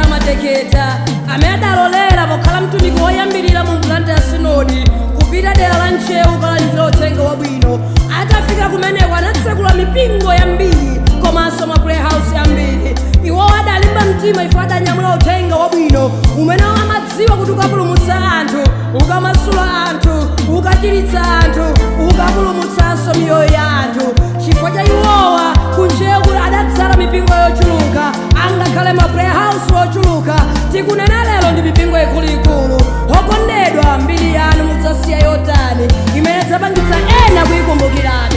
Mateketa amene adalolera pokhala mtumiki woyambirira mu Blantyre Sinodi kupita dera la Ntcheu. Uthenga Wabwino. Atafika kumeneko anatsekula mipingo yambiri komanso ma prayer house yambiri. Iwo adalimba mtima ifo adanyamula Uthenga Wabwino umene amadziwa kuti ukapulumutsa anthu, ukamasula anthu, ukachiritsa anthu, ukapulumutsanso miyoyo ya anthu. Chifukwa cha iwowa, ku Ntcheu kuti adadzala mipingo yochuluka, angakhale ma prayer house ochuluka. Tikunena lero ndi mipingo ikuluikulu. Okondedwa, mbiri yanu mudzasiya yotani imene dzapangitsa ena kuyikumbukirani?